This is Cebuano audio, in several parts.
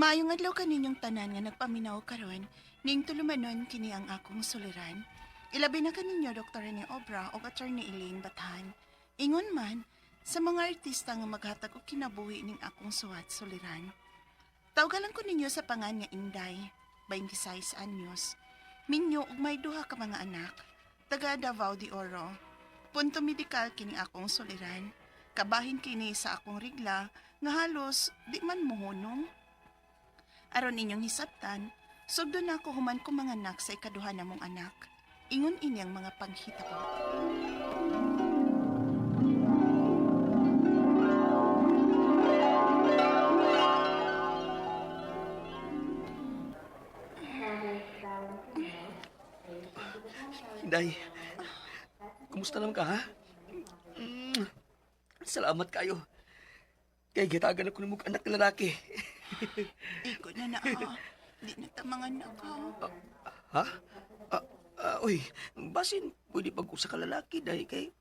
Maayong adlaw kaninyong tanan nga nagpaminaw karon ning tulumanon kini ang akong suliran. Ilabi na kaninyo Dr. Rene Obra o Attorney Elaine Bathan. Ingon man sa mga artista nga maghatag og kinabuhi ning akong suwat suliran. Tawgalan ko ninyo sa pangan nga Inday, 26 anyos. Minyo ug may duha ka mga anak, taga Davao de Oro. Punto medikal kini akong suliran. Kabahin kini sa akong rigla nga halos di man mohunong. Aron inyong hisabtan, sugdo na ako human ko mga anak sa ikaduha namong anak. Ingon ini ang mga panghitabo. Inday, kumusta naman ka, ha? Mm, salamat kayo. Kay gitagan ako ng anak na lalaki. Iko na na ah. Di na ta mga anak ha. Ha? Ah, ah, uy, basin pwede pag usa ka lalaki dahil kay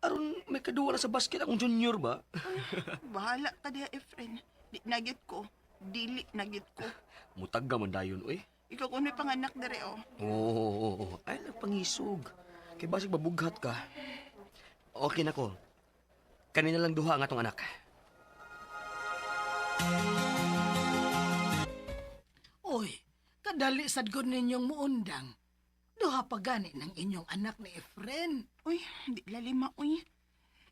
aron may kaduwa na sa basket akong junior ba? Bahala ka diha, Efren. Di nagyot ko. Dili nagyot ko. Mutag ka man dayon, uy. Ikaw kung may panganak dere oh. Oo, oo, oo. Ay, nagpangisog. Kay basig mabughat ka. Okay na ko. Kanina lang duha ang atong anak. Uy, kadali sad gud ninyong muundang. Duha pa gani ng inyong anak ni Efren. Uy, di lalim ah, uy.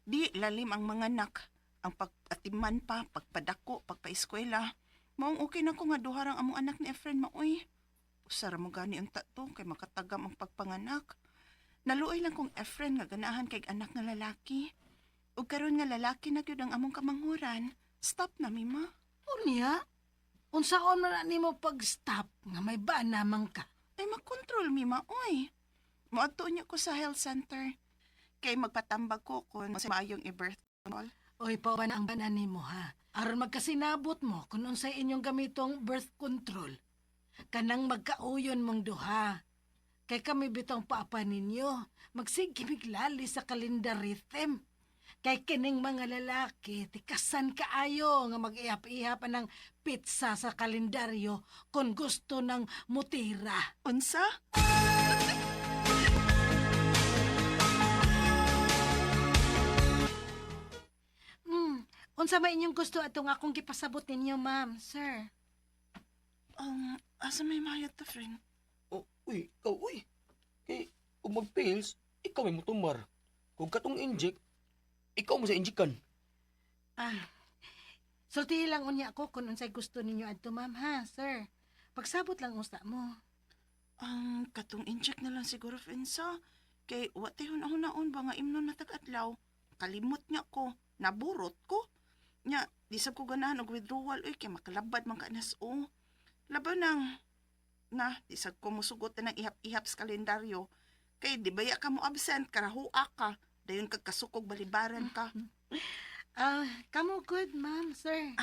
Di lalim ang mga anak. Ang pagpatiman pa, pagpadako, pagpaeskwela. Maong okay na ko nga duha rang among anak ni Efren maoy. Usara mo gani ang tato kay makatagam ang pagpanganak. Naluoy lang kong Efren nga ganahan kay anak nga lalaki. Ug karon nga lalaki na gyud ang among kamanghuran. Stop na mi ma. Unya, unsaon man na nimo pag-stop nga may bana man ka? Ay makontrol mi ma oy. Moadto niya ko sa health center. Kay magpatambag ko kung sa maayong i-birth control. Uy, pauban ang bana nimo ha. Aron magkasinabot mo kung unsay inyong gamitong birth control. Kanang magkauyon mong duha. Kay kami bitong papa ninyo, magsige miglali sa kalendarithm. Kay kining mga lalaki, tikasan kaayo nga mag-ihap-ihap ang pizza sa kalendaryo kung gusto ng mutira. Unsa? Unsa may inyong gusto atong akong gipasabot ninyo, ma'am, sir? Asa may mayat to, friend? Oh, uy, ikaw, uy. Kay, kung mag-pills, ikaw may mutumar. Kung katong inject, ikaw mo sa injectan. Ah, sultihi lang unya ako kung unsay gusto ninyo adto, ma'am, ha, sir. Pagsabot lang usta mo. Ang katong inject na lang siguro, Finsa. Kay wa tay hunahon ba nga imnon na tag-adlaw. Kalimot niya ko, naburot ko. Nya, di sab ko ganahan og withdrawal uy kay makalabad man ka nas o. Labaw nang na, di sab ko musugot na ng ihap-ihap sa kalendaryo. Kay di baya ka mo absent, karahua ka. Dayon kag kasukog balibaran ka. Ah, kamo good, ma'am, sir.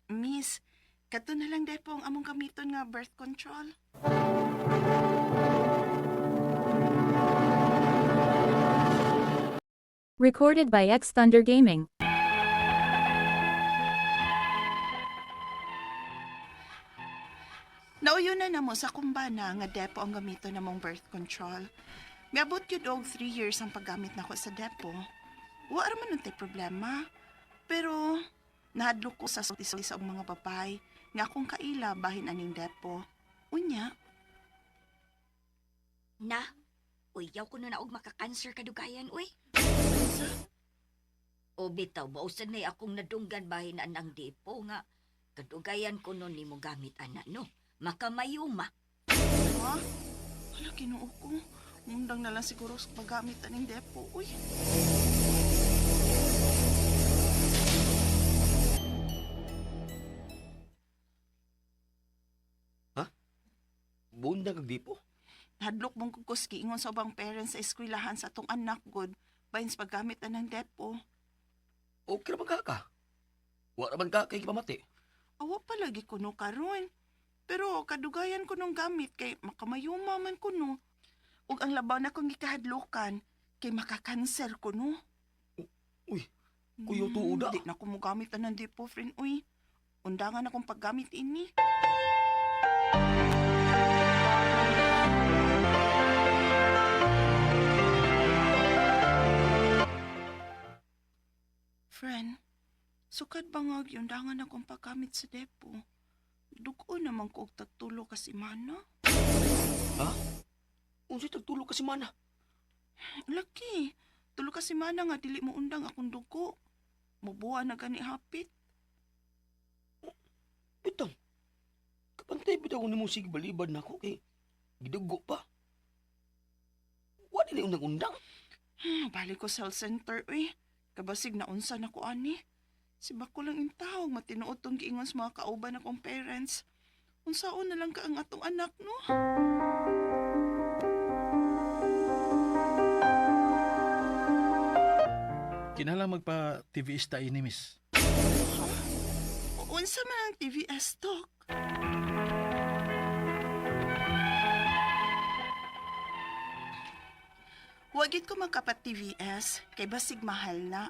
Miss, kato na lang depo ang among gamiton nga birth control. Recorded by X Thunder Gaming. Nauyo na namo sa kumbana nga depo ang gamito namong birth control. Miabot yun og 3 years ang paggamit nako sa depo. Wa ra man untay problema. Pero nahadlok ko sa sulti sa mga babay nga akong kaila bahin aning depo. Unya, Na, uy, yaw ko na na og makakanser kadugayan, uy. sa O bitaw, bausad na akong nadunggan bahin anang depo nga. Kadugayan ko nun nimo gamit ana, no? Makamayuma. ha? Hala, Ginoo ko. Mundang na lang siguro sa paggamit aning depo. Uy, Bundang kag dipo. nahadlok mong kugos giingon sa ubang parents sa eskwelahan sa atong anak god bahin sa paggamit anang depo. Okay ra man ka ka. Wa ra man ka kay gipamati. Awa palagi kuno karon. Pero kadugayan ko nung gamit kay makamayuma man kuno. Ug ang labaw na kong gikahadlukan kay makakanser kuno. Uy, kuyaw tuoda. Di na ko mogamit anang depo, friend. Uy. Undangan akong paggamit ini. Friend, sukad ba nga giundangan akong paggamit sa depo? Dugo naman ko og tagtulo ka semana. Ha? Unsay tagtulo ka semana? Laki, tulo ka semana nga dili mo undang akong dugo. Mubuwa na gani hapit. Butang. Kapantay bitaw ko nimo sige balibad na ako kay gidugo pa. Wa dili undang-undang. Balik ko sa health center, uy. Kabasig na unsa na ko ani. Si bako lang intawag matinuod tong giingon sa mga kauban akong parents. Unsaon na lang ka ang atong anak, no? Kinahanglan magpa TVS ta ini, miss. Unsa man ang TVS, Doc? Wagit ko magkapat TVS kay basig mahal na.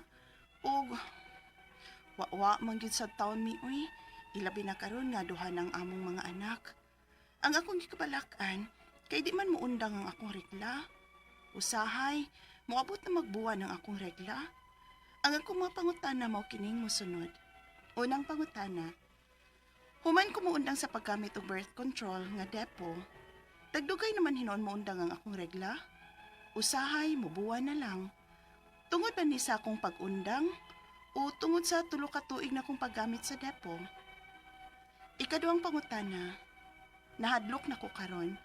Ug wa-wa man gyud sa taon mi uy. Ilabi na karon nga duha ng among mga anak. Ang akong gikabalak-an kay di man muundang ang akong regla. Usahay, moabot na magbuwan ang akong regla. Ang akong mga pangutana mao kining mosunod. Unang pangutana, human ko muundang sa paggamit og birth control nga depo, tagdugay naman hinuon muundang ang akong regla. Usahay, mubuwan na lang. Tungod ba ni sa akong pag-undang o tungod sa tulo ka tuig na akong paggamit sa depo? Ikaduhang pangutana, nahadlok na ko karon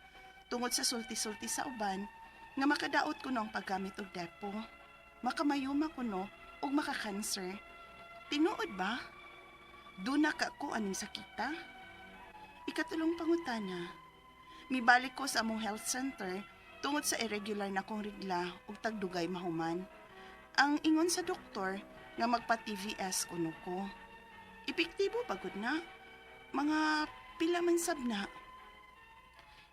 tungod sa sulti-sulti sa uban nga makadaot ko no ang paggamit og depo. Makamayuma ko no og makakanser. Tinuod ba? Duna ka ko aning sakita? Ikatulong pangutana, mibalik ko sa among health center tungod sa irregular na kong regla ug tagdugay mahuman. Ang ingon sa doktor nga magpa-TVS kuno ko. Epektibo pagod na. Mga pila man sab na.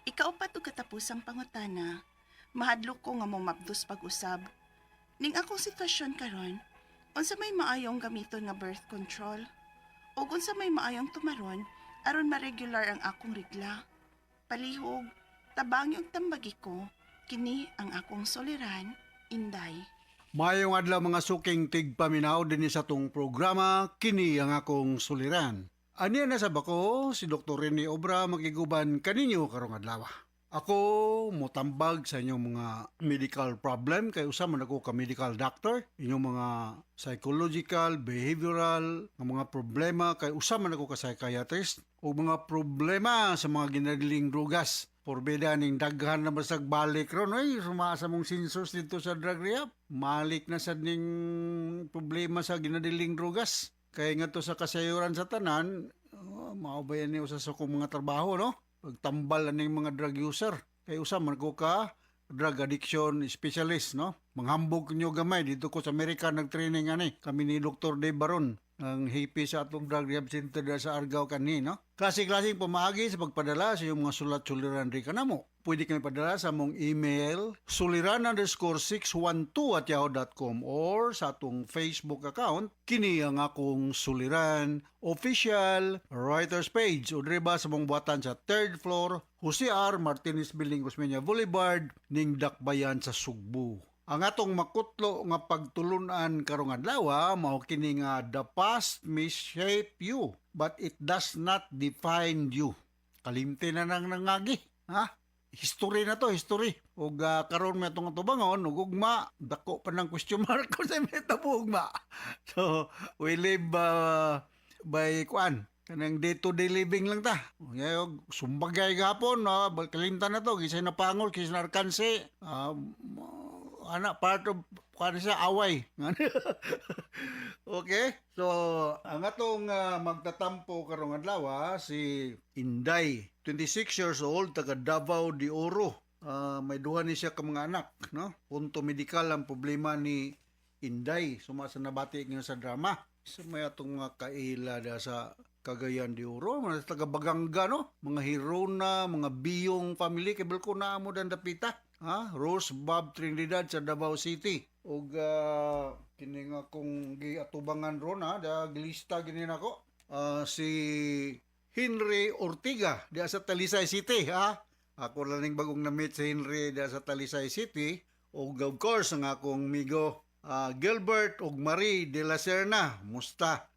Ikaupat ug katapusang pangutana, mahadlok ko nga momapdos pag-usab. Ning akong sitwasyon karon, unsa may maayong gamiton nga birth control? Ug unsa may maayong tumaron aron ma-regular ang akong regla? Palihog, tabangi og tambagi ko, kini ang akong suliran, Inday. Mayong adlaw mga suking tigpaminaw dinhi sa tong programa kini ang akong suliran. Aniya na sa bako si Dr. Rene Obra makiguban kaninyo karong adlaw. Ako motambag sa inyong mga medical problem kay usa man ako ka medical doctor, inyong mga psychological, behavioral nga mga problema kay usa man ako ka psychiatrist o mga problema sa mga ginadiling drugas. Porbida ning daghan na basag balik ron ay sumaasa mong census dito sa drug rehab. Malik na sad ning problema sa ginadiling drugas. Kay nga to sa kasayuran sa tanan, oh, mao ba yan ni usa sa akong mga trabaho no? Pagtambal aning mga drug user. Kay usa man ko ka drug addiction specialist no. Manghambog nyo gamay dito ko sa Amerika nagtraining ani. Kami ni Dr. Dave Baron ang hippie sa atong drug rehab center dira sa Argao kanhi no. Klase-klaseng pamaagi sa pagpadala sa iyong mga sulat-suliran ri kanamo. Pwede kami padala sa among email suliran_612@yahoo.com or sa atong Facebook account kini ang akong suliran official writers page o diri ba sa mong buhatan sa third floor Jose R. Martinez Building, Osmeña Boulevard, ning Dakbayan sa Sugbo. Ang atong makutlo nga pagtulunan karong adlaw mao kini nga the past may shape you but it does not define you. Kalimti na nang nangagi, ha? History na to, history. Ug karon may atong tubangon ug ugma, dako pa ng question mark kung sa may tabo ugma. So, we live by kuan, kanang day to day living lang ta. Ngayon, sumbagay gapon, no? Kalimtan na to, kisay napangol, kisay narkanse. Ana, part of kuan siya, away. Okay? So, ang atong magtatampo karong adlaw si Inday, 26 years old, taga Davao de Oro. May duha ni siya ka mga anak, no? Punto medikal ang problema ni Inday. Suma sa nabati ngayon sa drama. Sa may atong mga kaila da sa Cagayan de Oro, mga taga Baganga, no? Mga Hirona, mga Biyong family, kay ko na amo dan dapita. Ha? Rose Bob Trinidad sa Davao City. Og kini nga kung giatubangan ron ha, da gilista gini nako. Si Henry Ortiga diya sa Talisay City, ha. Ako lang ning bagong na-meet si Henry diya sa Talisay City. Ug of course ang akong migo Gilbert ug Marie de la Serna, musta?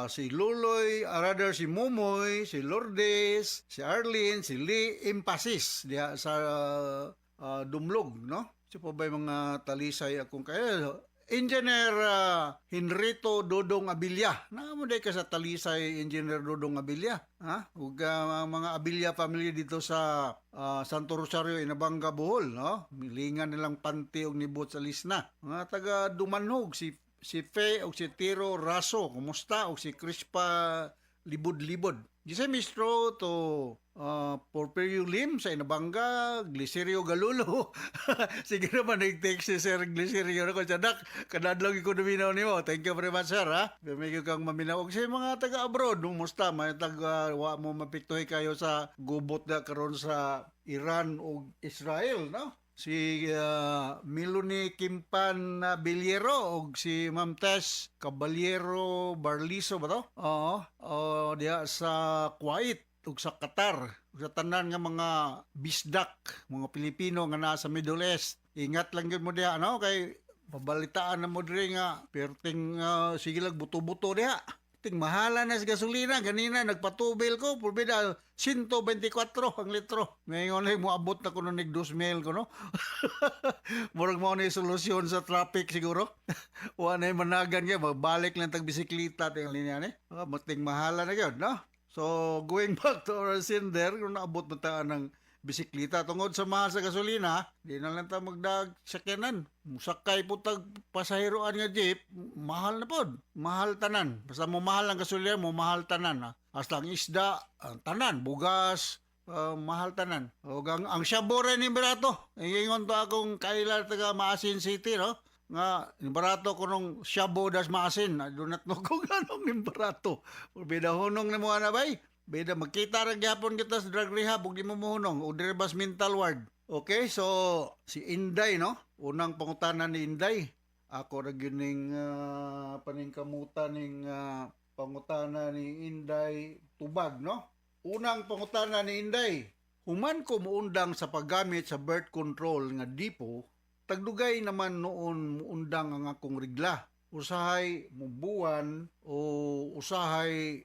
Si Luloy, rather si Mumoy, si Lourdes, si Arlene, si Lee Impasis diha sa Dumlog, no? Si pa ba yung mga Talisay akong kaya Engineer Henrito Dodong Abilia. Naa mo ka sa Talisay, Engineer Dodong Abilia. Ha? Ug mga Abilia family dito sa Santo Rosario, Inabanga, Bohol, no? Milingan nilang panty og nibot sa lisna. Mga taga Dumanhog, si si Fe og si Tiro Raso, kumusta? Og si Crispa Libod-Libod. Gisay mistro to Porfirio Lim sa Inabanga, Glicerio Galulo. Sige naman, nag-text si Sir Glicerio na ko siya, "Dak, kanadlong ko naminaw nimo." Thank you very much, sir, ha? Medyo kang maminaw. Og sa mga taga-abroad, kumusta? May taga, wa mo mapiktuhi kayo sa gubot na karon sa Iran o Israel, no? Si Melanie Kimpan Billero og si Ma'am Tess Caballero Barliso ba to? Oo. Oh, diha sa Kuwait ug sa Qatar ug sa tanan nga mga bisdak, mga Pilipino nga naa sa Middle East. Ingat lang gyud mo diha, no, kay pabalitaan na mo diri nga perting sige lang buto-buto diha. Ting mahala na sa gasolina. Ganina nagpatubil ko, purbida 124 ang litro. Ngayon lang moabot na kuno nig 2,000 ko, no. Murag mao ni solusyon sa traffic siguro. Wa na managan kay magbalik lang tag bisikleta ting linya ni. Mating mahala na gyud, no? So going back to our sender, kung naabot man ta ng bisikleta tungod sa mahal sa gasolina, di na lang ta magdag sakyanan. Musakay po tag pasaheroan nga jeep, mahal na pod. Mahal tanan. Basta mo mahal ang gasolina, mo mahal tanan. Ha? Hasta ang isda, ang tanan, bugas, mahal tanan. O ang shabu rin ni barato. Ingon to akong kaila taga Maasin City, no? Nga barato ko nung shabu das Maasin. I do not know kung anong barato. Bida hunong na mo ana bay. Bida magkita ra gyapon kita sa drug rehab ug di mo mohunong o diri bas mental ward. Okay, so si Inday, no? Unang pangutana ni Inday. Ako ra gyud ning paningkamutan ning pangutana ni Inday Tubag, no? Unang pangutana ni Inday. Human ko muundang sa paggamit sa birth control nga depo, tagdugay naman noon muundang ang akong regla. Usahay mubuwan o usahay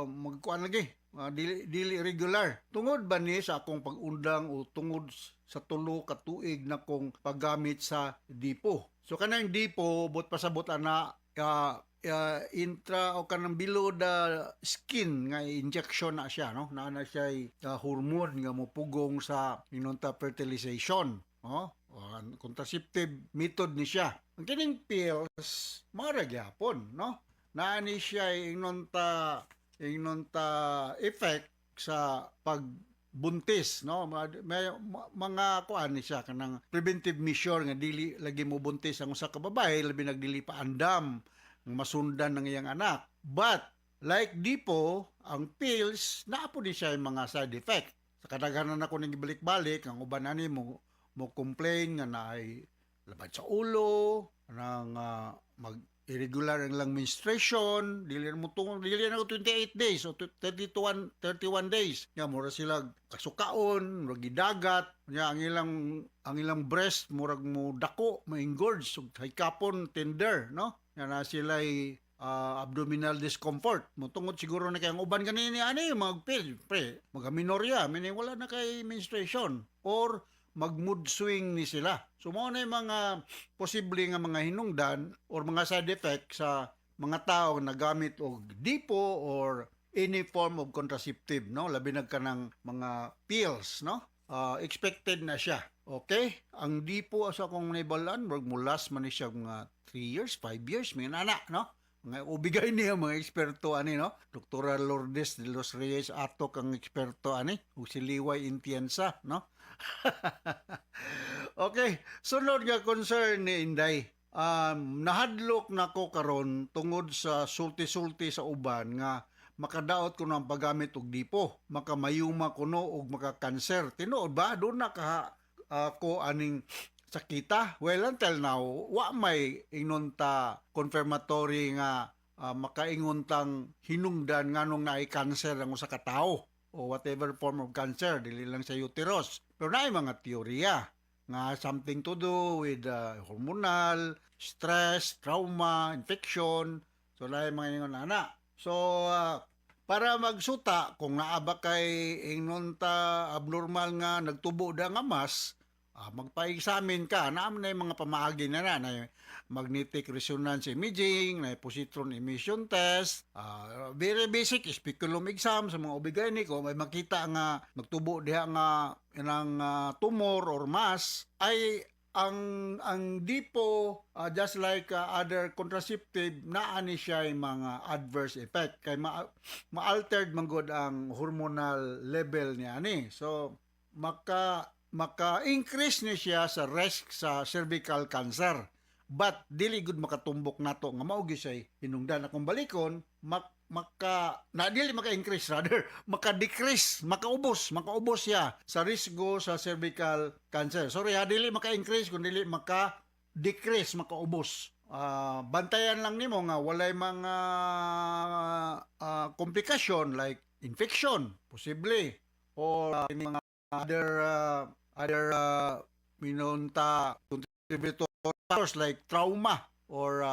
magkuan lagi, dili, dili regular. Tungod ba ni sa akong pag-undang o tungod sa 3 ka tuig na kong paggamit sa depo? So kanang depo, but pasabot ana intra o kanang below the skin nga injection na siya, no? Naa na siya hormone nga mopugong sa inonta fertilization, no? O, ang contraceptive method ni siya. Ang kining pills mara gyapon, no? Naa ni siya inonta effect sa pagbuntis, no? May mga kuan ni siya, kanang preventive measure nga dili lagi mo buntis ang usa ka babae, labi nagdili pa andam nga masundan ng iyang anak. But like depo, ang pills naa po ni siya yung mga side effect. Sa kadaghanan ako ning gibalik-balik, ang uban ani mo mo complain nga naay labad sa ulo, nang mag irregular ang lang menstruation, dili na mo tungod, dili na ko 28 days o 31 31 days. Nya mura sila kasukaon, murag gidagat, nya ang ilang breast murag mo dako, ma-engorge ug hikapon tender, no? Nya na sila abdominal discomfort. Motungod siguro na kay ang uban kanini ani mag-pill, pre, mag-amenorrhea, meaning wala na kay menstruation or mag mood swing ni sila. So mao na yung mga posible nga mga hinungdan or mga side effect sa mga tao na gamit og depo or any form of contraceptive, no? Labi na kanang mga pills, no? Expected na siya. Okay? Ang depo sa akong nahibalan, murag mulas man ni siya mga 3 years, 5 years, may nana, no? Mga ubigay niya mga eksperto ani, no? Doktora Lourdes de los Reyes Atok ang eksperto ani ug si Liway Intiensa, no? Okay, sunod nga concern ni Inday. Nahadlok nako karon tungod sa sulti-sulti sa uban nga makadaot kuno ang paggamit og depo, makamayuma kuno og makakanser. Tinuod ba duna ka ko aning sakita? Well, until now, wa may ingnon ta confirmatory nga Makaingon tang hinungdan nganong naay cancer ang usa ka tawo o whatever form of cancer, dili lang sa uterus. Pero naay mga teorya nga something to do with hormonal, stress, trauma, infection. So naay mga ingon ana. So para magsuta kung naa ba kay ingnon ta abnormal nga nagtubo da nga mass, magpa-examine ka. Naa man na yung mga pamaagi na na, na magnetic resonance imaging, na positron emission test, very basic speculum exam sa mga OB-GYN. Kung may makita nga nagtubo diha nga inang tumor or mass, ay ang depo, just like other contraceptive, naa ni siya yung mga adverse effect kay ma-altered man gud ang hormonal level niya ani. So maka increase ni siya sa risk sa cervical cancer, but dili gud makatumbok nato nga mao gyud siya hinungdan. Akong balikon, maka na dili maka-increase, rather maka-decrease, makaubos siya sa risgo sa cervical cancer. Sorry ha, dili maka-increase kun dili maka-decrease, makaubos. Bantayan lang nimo nga walay mga komplikasyon like infection posible or mga other minunta contributor factors like trauma or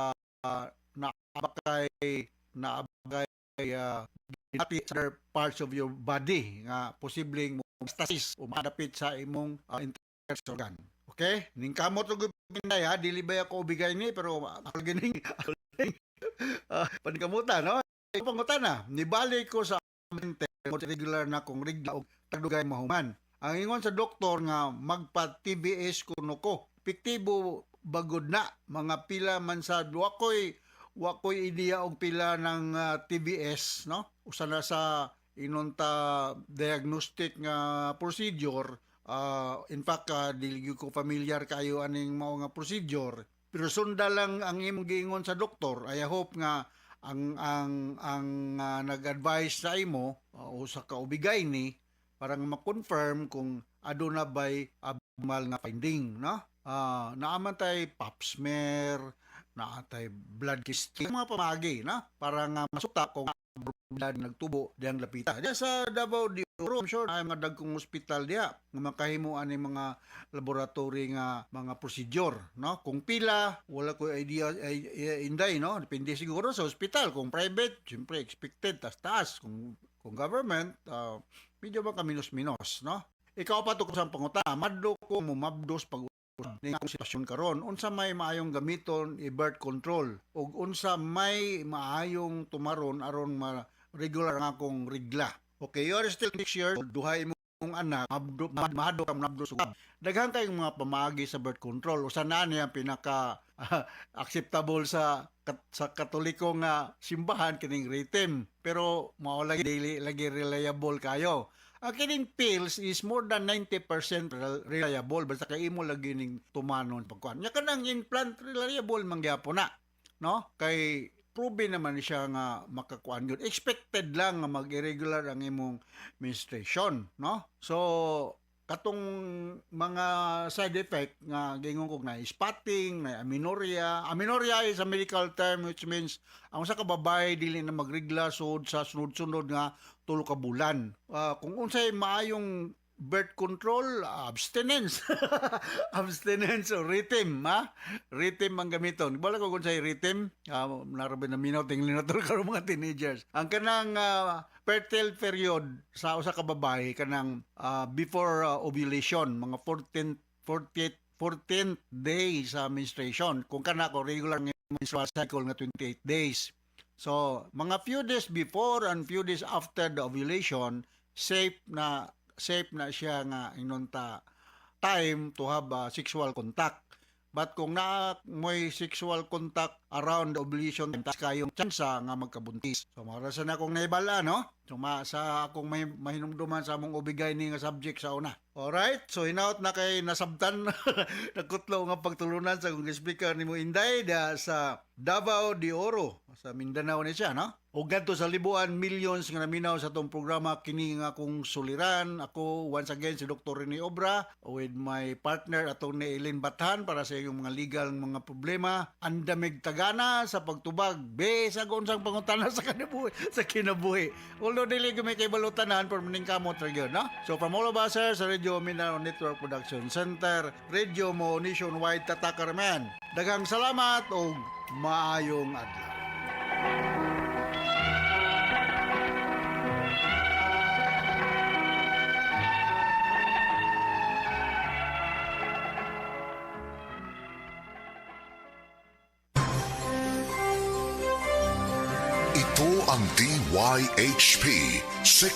naa ba kay ginati sa other parts of your body nga posibleng metastasis o madapit sa imong internal organ. Okay? Ning kamot og pinay ha, dili ba ako ubigay ni, pero ako gining panikamutan, no? Pangutana, nibalik ko sa mente, regular na kong rigla og tagdugay mahuman. Ang ingon sa doktor nga magpa TVS kuno ko. Epektibo bagod na, mga pila man sa wa koy ideya og pila ng TVS, no? Usa na sa inunta diagnostic nga procedure. In fact, dili gyud ko familiar kayo aning mao nga procedure, pero sunda lang ang imong giingon sa doktor. I hope nga ang nag-advise sa imo o sa kaubigay ni para nga ma-confirm kung aduna bay abnormal nga finding, no? Naa man tay pap smear, naa tay blood chemistry, mga pamagi na para nga masuta kung blood nagtubo diyang lapita. Diya sa Davao de Oro, I'm sure ay mga dagkong ospital diya nga makahimo ani mga laboratory nga mga procedure, no? Kung pila, wala ko idea ay, ay, inday, no? Depende siguro sa ospital. Kung private, siyempre expected tas taas. Kung government, medyo ba kaminos-minos, no? Ikaw pa to sa panguta, madlo ko mo mabdos pag ni akong sitwasyon karon, unsa may maayong gamiton i-birth control ug unsa may maayong tumaron aron ma regular ang akong rigla? Okay, you are still 6 years old, duhay imong anak, mabdo mahadlok ka mabdo sugab. Daghan kayong mga pamaagi sa birth control. Usa na niya pinaka acceptable sa Katoliko nga simbahan, kining rhythm, pero mao lagi dili lagi reliable kayo. Ang kining pills is more than 90% reliable basta kay imo lagi ning tumanon pagkuan. Nya kanang implant, reliable man gyapon na. No? Kay proven naman siya nga makakuan yun. Expected lang nga mag-irregular ang imong menstruation, no? So katong mga side effect nga gingon ko na spotting, na amenorrhea. Amenorrhea is a medical term which means ang usa ka babae dili na magrigla sud sa sunod-sunod nga 3 ka bulan. Kung unsay maayong birth control, abstinence. Abstinence o rhythm, ha? Rhythm ang gamiton. Wala ko kung unsay rhythm. Narabi na minaw, tingin na to karon mga teenagers. Ang kanang fertile period sa usa ka babae, kanang before ovulation, mga 14 48 14th day sa menstruation. Kung kana ko regular nga menstrual cycle nga 28 days. So, mga few days before and few days after the ovulation, safe na siya nga inunta time to have sexual contact. But kung naa mo'y sexual contact around the ovulation time, taas kayong tsansa nga magkabuntis. So, mara sa na akong naibala, no? So, sa akong may, mahinumduman sa among ubigay ni nga subject sa una. Alright? So, hinaot na kay nasabtan nagkutlo nga pagtulunan sa akong speaker ni mo Inday da sa Davao de Oro. Sa Mindanao ni siya, no? O gadto sa libuan millions nga naminaw sa atong programa kini nga akong suliran. Ako once again si Dr. Rene Obra with my partner Atty. Eileen Bathan para sa iyong mga legal mga problema. Andamig tagana sa pagtubag bisag unsang pangutana sa kinabuhi sa kinabuhi. Although dili ko may kabalutanan pero maning kamot ra gyud, no? So from all of us here sa Radio Mindanao Network Production Center, Radio Mo Nationwide Tatakarmen. Daghang salamat ug maayong adlaw. Ito ang DYHP 6